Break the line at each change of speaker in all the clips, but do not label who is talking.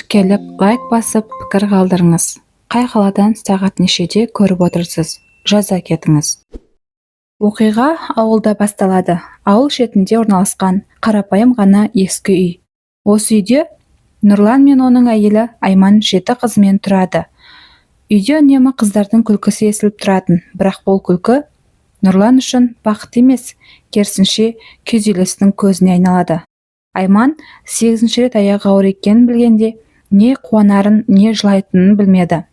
Тіркеліп, лайк басып, пікір қалдырыңыз. Қай қаладан, сағат нешеде көріп отырсыз, жаза кетіңіз. Оқиға ауылда басталады. Ауыл шетінде орналасқан қарапайым ғана ескі үй. Осы үйде Нұрлан мен оның әйелі Айман жеті қызымен тұрады. Үйде үнемі қыздардың күлкісі естіліп тұратын, бірақ бұл күлкі Нұрлан үшін бақыт емес, керісінше, күйзелістің көзіне айналады. Айман сегізінші рет аяғы ауыр екенін білгенде, не қуанарын, не жылайтынын білмеді.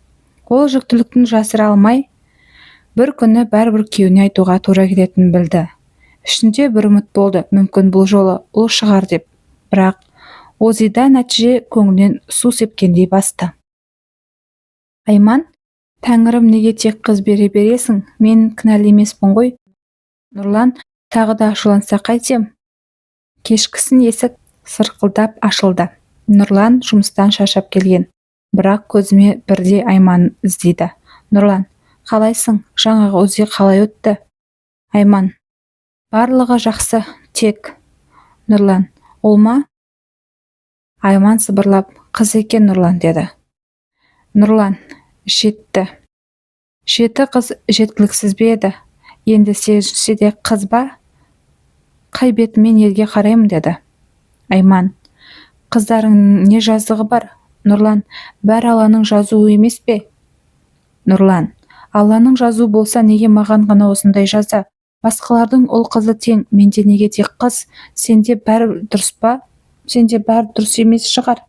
Ол жүктіліктің жасыра алмай, бір күні бәрібір күйеуіне айтуға тура келетінін білді. Ішінде бір үміт болды, мүмкін, бұл жолы ұл шығар деп. Бірақ УЗИда нәтиже көңілінен су сепкендей басты. Айман: «Тәңірім, неге тек қыз бере бересің? Мен кінәлі емеспін ғой. Нұрлан тағы да ашуланса қайтем?» Кешкісін есік сырқылдап ашылды. Нұрлан жұмыстан шаршап келген, бірақ көзіме бірде Айман іздейді. Нұрлан: «Қалайсың? Жаңағы УЗИ қалай өтті?» Айман: «Барлығы жақсы, тек…» Нұрлан: «Ол ма?» Айман сыбырлап: «Қыз екен, Нұрлан», — деді. Нұрлан: «Жетті. Жеті қыз жеткіліксіз бе еді? Енді сегізіншісі де қыз ба? Қай бетіммен елге қараймын?» — деді. Айман: «Қыздарыңның не жазығы бар?» Нұрлан: «Бәрі Алланың жазуы емес пе?» Нұрлан: «Алланың жазуы болса, неге маған ғана осындай жаза? Басқалардың ұл қызы тең, менде неге тек қыз? Сенде бәрі дұрыс па? Сенде бәрі дұрыс емес шығар».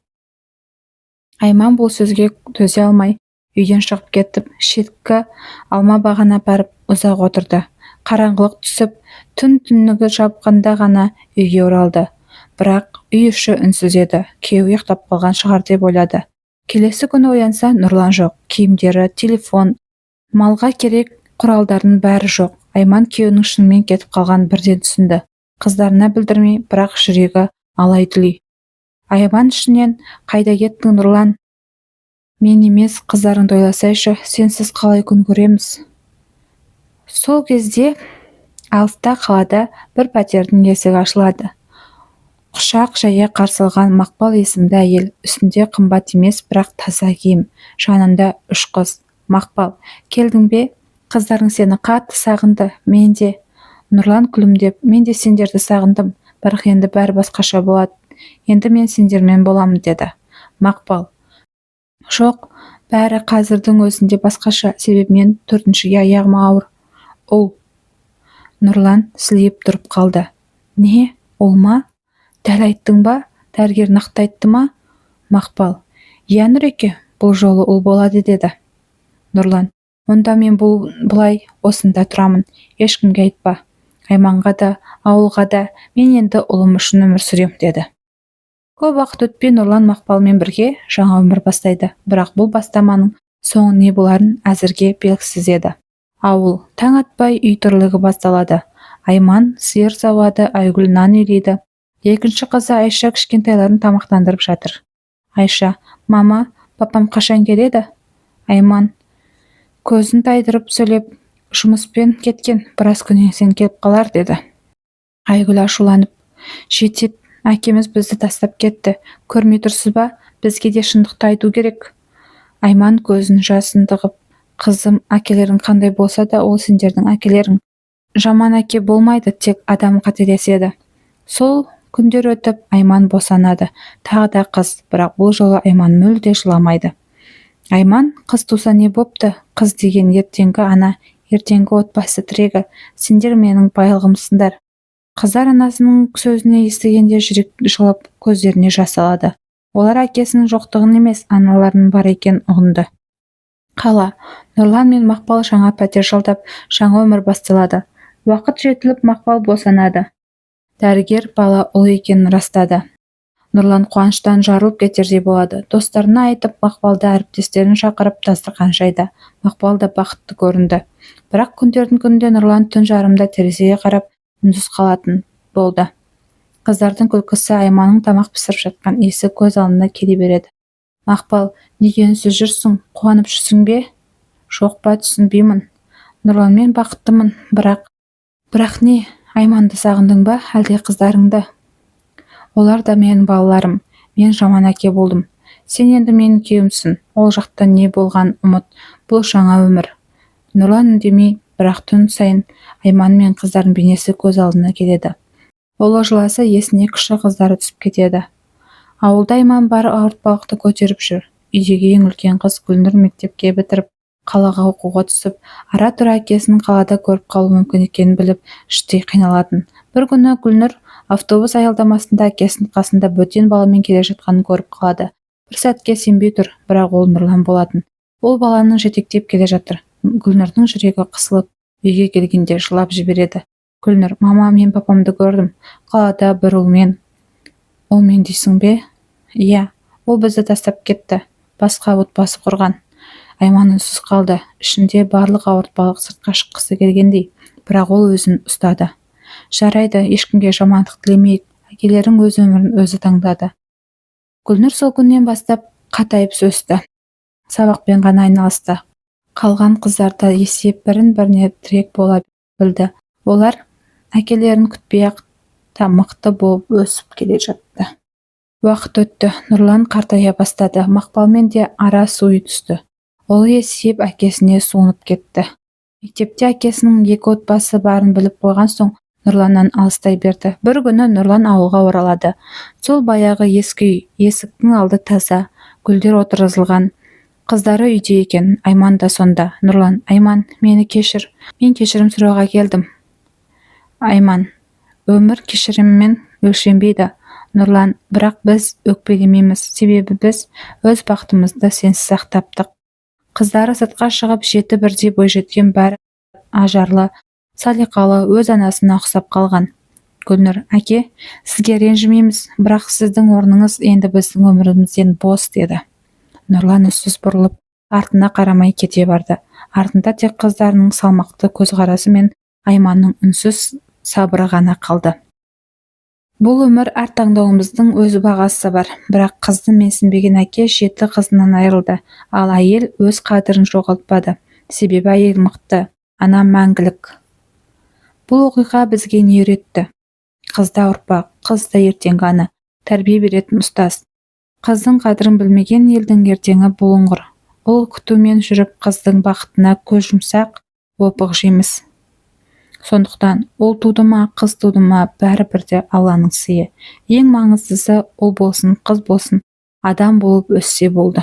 Айман бұл сөзге төзе алмай, үйден шығып кетіп, шеткі алма бағына барып ұзақ отырды. Қараңғылық түсіп, түн түнігі жапқанда ғана үйге оралды. Бірақ үй іші үнсіз еді. Күйеуі ұйықтап қалған шығар деп ойлады. Келесі күні оянса, Нұрлан жоқ. Киімдері, телефон, малға керек құралдардың бәрі жоқ. Айман күйеуінің шынымен кетіп қалғанын бірден түсінді. Қыздарына білдірмей, бірақ жүрегі алай дүлей. Айман ішінен: «Қайда кеттің, Нұрлан? Мен емес, қыздарыңды ойласайшы. Сенсіз қалай күн көреміз?» Сол кезде алыста, қалада бір пәтердің есігі ашылады. Құшақ жая қарсы алған Мақпал есімді әйел. Үстінде қымбат емес, бірақ таза киім, жанында үш қыз. Мақпал: «Келдің бе? Қыздарың сені қатты сағынды, мен де». Нұрлан күлімдеп: «Мен де сендерді сағындым, бірақ енді бәрі басқаша болады. Енді мен сендермен боламын», — деді. Мақпал: «Жоқ, бәрі қазірдің өзінде басқаша, себебі мен төртіншіге аяғым ауыр, ұл». Нұрлан сілейіп тұрып қалды: «Не, ұл ма? Дәл айттың ба? Дәрігер нақты айтты ма?» Мақпал: «Иә, Нұреке, бұл жолы ұл болады», — деді. Нұрлан: «Онда мен бұл былай осында тұрамын. Ешкімге айтпа, Айманға да, ауылға да. Мен енді ұлым үшін өмір сүрем», — деді. Көп уақыт өтпей, Нұрлан Мақпалмен бірге жаңа өмір бастайды. Бірақ бұл бастаманың соңы не боларын әзірге белгісіз еді. Ауыл. Таң атпай үй тірлігі басталады. Айман сиыр сауады, Айгүл нан илейді. Екінші қызы Айша кішкентайларын тамақтандырып жатыр. Айша: «Мама, папам қашан келеді?» Айман көзін тайдырып сөйлеп: «Жұмыспен кеткен, біраз күннен соң келіп қалар», — деді. Айгүл ашуланып: «Жетеді, әкеміз бізді тастап кетті, көрмей тұрсыз ба? Бізге де шындықты айту керек». Айман көзін жасын тығып: «Қызым, әкелерің қандай болса да, ол сендердің әкелерің. Жаман әке болмайды, тек адам қателеседі». Сол күндер өтіп, Айман босанады. Тағы да қыз. Бірақ бұл жолы Айман мүлде жыламайды. Айман: «Қыз туса не бопты? Қыз деген ертеңгі ана, ертеңгі отбасы тірегі. Сендер менің байлығымсыңдар». Қыздар анасының сөзіне естігенде жүрек жылып, көздеріне жас алады. Олар әкесінің жоқтығын емес, аналарының бар екенін ұғынды. Қала. Нұрлан мен Мақпал жаңа пәтер жалдап, жаңа өмір басталады. Уақыт жетіліп, Мақпал босанады. Дәрігер бала ұл екенін растады. Нұрлан қуаныштан жарылып кетердей болады. Достарына айтып, Мақпалды, әріптестерін шақырып, дастархан жайды. Мақпал да бақытты көрінді. Бірақ күндердің күнінде Нұрлан түн жарымда терезеге қарап, үнсіз қалатын болды. Қыздардың күлкісі, Айманның тамақ пісіріп жатқан иісі көз алдына келе береді. Мақпал: «Неге үнсіз жүрсің? Қуанып жүрсің бе, жоқ па, түсінбеймін». «Нұрланмен бақыттымын, бірақ…» «Бірақ не? Айманды сағындың ба, әлде қыздарыңды?» «Олар да менің балаларым. Мен жаман әке болдым. Сен енді менің күйеуімсің. Ол жақта не болған ұмыт. Бұл жаңа өмір. Нұрлан үндемей, бірақ түн сайын Айман мен қыздардың бейнесі көз алдына келеді. Ұлы жыласа, есіне кіші қыздары түсіп кетеді. Ауылда Айман бар ауыртпалықты көтеріп жүр. Үйдегі ең үлкен қыз Гүлнұр мектепке бітіріп, қалаға оқуға түсіп, ара-тұра әкесін қалада көріп қалуы мүмкін екенін біліп, іштей қиналатын. Бір күні Гүлнұр автобус аялдамасында әкесінің қасында бөтен баламен келе жатқанын көріп қалады. Бір сәтке сенбей тұр, бірақ ол Нұрлан болатын. Ол баланы жетектеп келе жатыр. Гүлнұрдың жүрегі қысылып, үйге келгенде жылап жібереді. Гүлнұр: «Мама, мен папамды көрдім. Қалада бір ұлмен». «Ол мен дейсің бе?» «Иә, ол бізді тастап кетті. Басқа отбасы құрған». Айман үнсіз қалды. Ішінде барлық ауыртпалық сыртқа шыққысы келгендей, бірақ ол өзін ұстады. «Жарайды, ешкімге жамандық тілемейік. Әкелерің өз өмірін өзі таңдады». Гүлнұр сол күннен бастап қатайып өсті. Сабақпен ғана айналысты. Қалған қыздар да есейіп, бірін-біріне тірек бола білді. Олар әкелерін күтпей-ақ та мықты болып өсіп келе жатты. Уақыт өтті. Нұрлан қартая бастады. Мақпалмен де ара суи түсті. Ұлы есейіп, әкесіне суынып кетті. Мектепте әкесінің екі отбасы барын біліп қойған соң, Нұрланнан алыстай берді. Бір күні Нұрлан ауылға оралады. Сол баяғы ескі үй, есіктің алды таза, гүлдер отырғызылған. Қыздары үйде екен, Айман да сонда. Нұрлан: «Айман, мені кешір. Мен кешірім сұрауға келдім». Айман: «Өмір кешіріммен өлшенбейді». Нұрлан: «Бірақ біз өкпелемейміз, себебі біз өз бақытымызды сенсіз-ақ таптық». Қыздары сыртқа шығып, жеті бірдей бойжеткен, бәрі ажарлы, салиқалы, өз анасына ұқсап қалған. Гүлнұр: «Әке, сізге ренжімейміз, бірақ сіздің орныңыз енді біздің өмірімізден бос», – деді. Нұрлан үнсіз бұрылып, артына қарамай кете барды. Артында тек қыздарының салмақты көзқарасы мен Айманның үнсіз сабыры ғана қалды. Бұл өмір, әр таңдауымыздың өз бағасы бар. Бірақ қызды менсінбеген әке жеті қызынан айырылды, ал әйел өз қадірін жоғалтпады. Себебі әйел мықты, ана мәңгілік. Бұл оқиға бізге не үйретті? Қыз да ұрпақ, қыз да ертеңгі ана, тәрбие беретін ұстаз. Қыздың қадірін білмеген елдің ертеңі бұлыңғыр. Ұл күтумен жүріп қыздың бақытына көз жұмсақ, опық жейміз. Сондықтан ұл туды ма, қыз туды ма, бәрібір де Алланың сыйы. Ең маңыздысы, ұл болсын, қыз болсын, адам болып өссе болды.